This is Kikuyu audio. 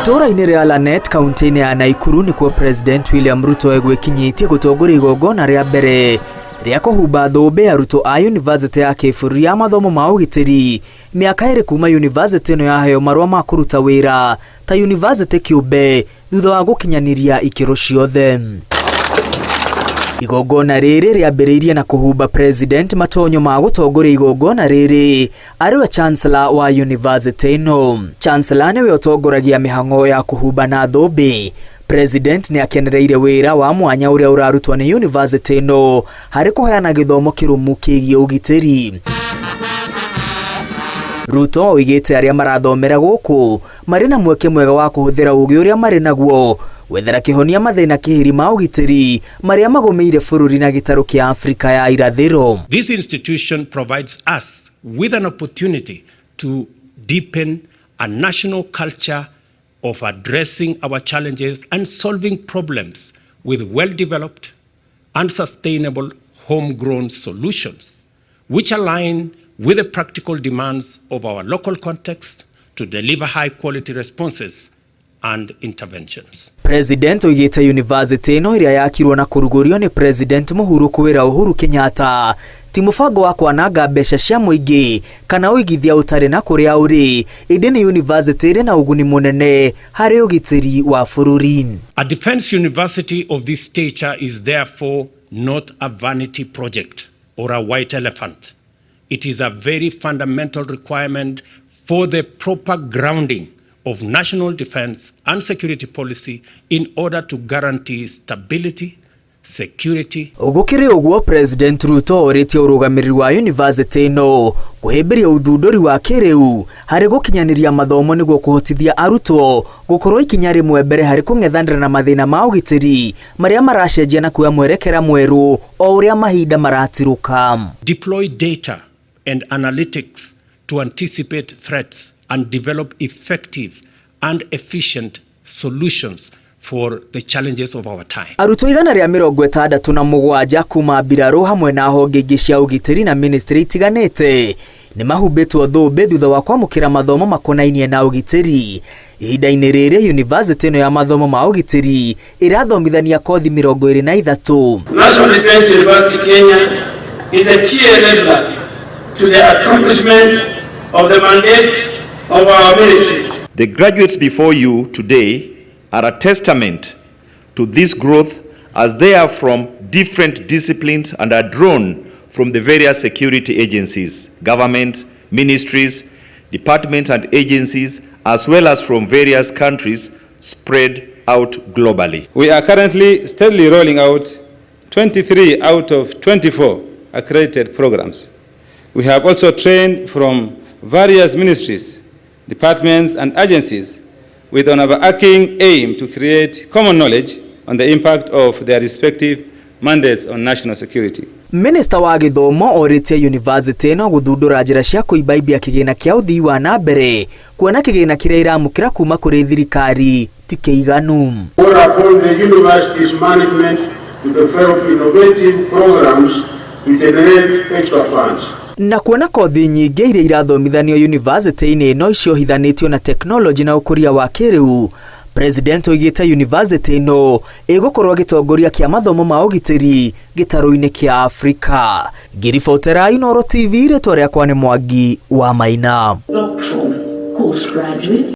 Itũũra-inĩ rĩa Lanet kaunti-inĩ ya Naikuru nĩkuo President William Ruto egwĩkinyĩtie gũtongoria igongona rĩa mbere rĩa kũhumba thũmbĩ arutwo a yunivasĩtĩ ya kĩbũrũri ya mathomo ma ũgitĩri mĩaka 2 kuma yunivasĩtĩ ĩno yaheo marũa ma kũruta wĩra ta yunivasĩtĩ kĩũmbe thutha wa gũkinyanĩria ikĩro ciothe. Igongona rĩrĩ rĩambĩrĩirie na kũhumba President matonyo ma gũtongoria igongona rĩrĩ arĩwe Chancellor wa yunivasĩtĩ ĩno. Chancellor nĩwe ũtongoragia mĩhang'o ya kũhumbana thũmbĩ. President nĩ akenereire wĩra wa mwanya ũrĩa ũrarutwo nĩ yunivasĩtĩ ĩno harĩ kũheana gĩthomo kĩrũmu kĩgiĩ ũgitĩri. Ruto oigĩte arĩa marathomera gũkũ marĩ na mweke mwega wa kũhũthĩra ũgĩ ũrĩa marĩ naguo gwethera kĩhonia mathĩna kĩhĩri ma ũgitĩri marĩa magũmĩire bũrũri na gĩtarũ kĩa Afrika ya irathĩro. This institution provides us with an opportunity to deepen a national culture of addressing our challenges and solving problems with well-developed and sustainable homegrown solutions, which align with the practical demands of our local context to deliver high-quality responses and interventions. President oigĩte yunivasĩtĩ ĩno ĩrĩa yakirwo na kũrugũrio nĩ President mũhurũku wĩra Uhuru Kenyatta ti mũbango wa kwananga mbeca cia mũingĩ kana ũigithia ũtarĩ na kũrĩa ũrĩ, ĩndĩ nĩ yunivasĩtĩ ĩrĩ na ũguni mũnene harĩ ũgitĩri wa bũrũri. A defense university of this stature is therefore not a vanity project or a white elephant. It is a very fundamental requirement for the proper grounding of national defense and security policy in order to guarantee stability, security. Gũkĩrĩ ũguo, President Ruto orĩtie ũrũgamĩrĩri wa yunivasĩtĩ ĩno kũhĩmbĩria ũthundũri wa kĩrĩu harĩ gũkinyanĩria mathomo nĩguo kũhotithia arutwo gũkorwo ikinya rĩmwe mbere harĩ kũng'ethanĩra na mathĩna ma ũgitĩri marĩa maracenjia na kuoya mwerekera mwerũ o ũrĩa mahinda maratirũka. Deploy data and analytics to anticipate threats and develop effective and efficient solutions for the challenges of our time. Arutwo 167 kuma mbirarũ hamwe na honge ingĩ cia ũgitĩri na ministry itiganĩte nĩ mahumbĩtwo thũmbĩ thutha wa kwamũkĩra mathomo makonainie na ũgitĩri. Ihinda-inĩ rĩrĩ, yunivasĩtĩ ĩno ya mathomo ma ũgitĩri ĩrathomithania kothi 23. National Defence University Kenya is a key enabler to the accomplishment of the mandate of our ministry. The graduates before you today are a testament to this growth, as they are from different disciplines and are drawn from the various security agencies, government, ministries, departments and agencies, as well as from various countries spread out globally. We are currently steadily rolling out 23 out of 24 accredited programs. We have also trained from various ministries, departments and agencies with an overarching aim to create common knowledge on the impact of their respective mandates on national security. Minista wa gĩthomo orĩtie yunivasĩtĩ ĩno gũthundũra njĩra cia kũimbaimbia kĩgĩna kĩa ũthii wa na mbere kuona kĩgĩna kĩrĩa iramũkĩra kuma kũrĩ thirikari ti kĩiganu. Call upon the university's management to develop innovative programs to generate extra funds. Na kuona kothi nyingĩ iria irathomithanio yunivasĩtĩ-inĩ ĩno iciohithanĩtio na tekinoronjĩ na ũkũria wa kĩrĩu, President oigĩte yunivasĩtĩ ĩno ĩgũkorwo gĩtongoria kĩa mathomo ma ũgitĩri gĩtarũ-inĩ kĩa Afrika. Ngĩribotera Inooro TV, rĩtwa rĩakwa nĩ Mwangi wa Maina. Doctoral, postgraduate.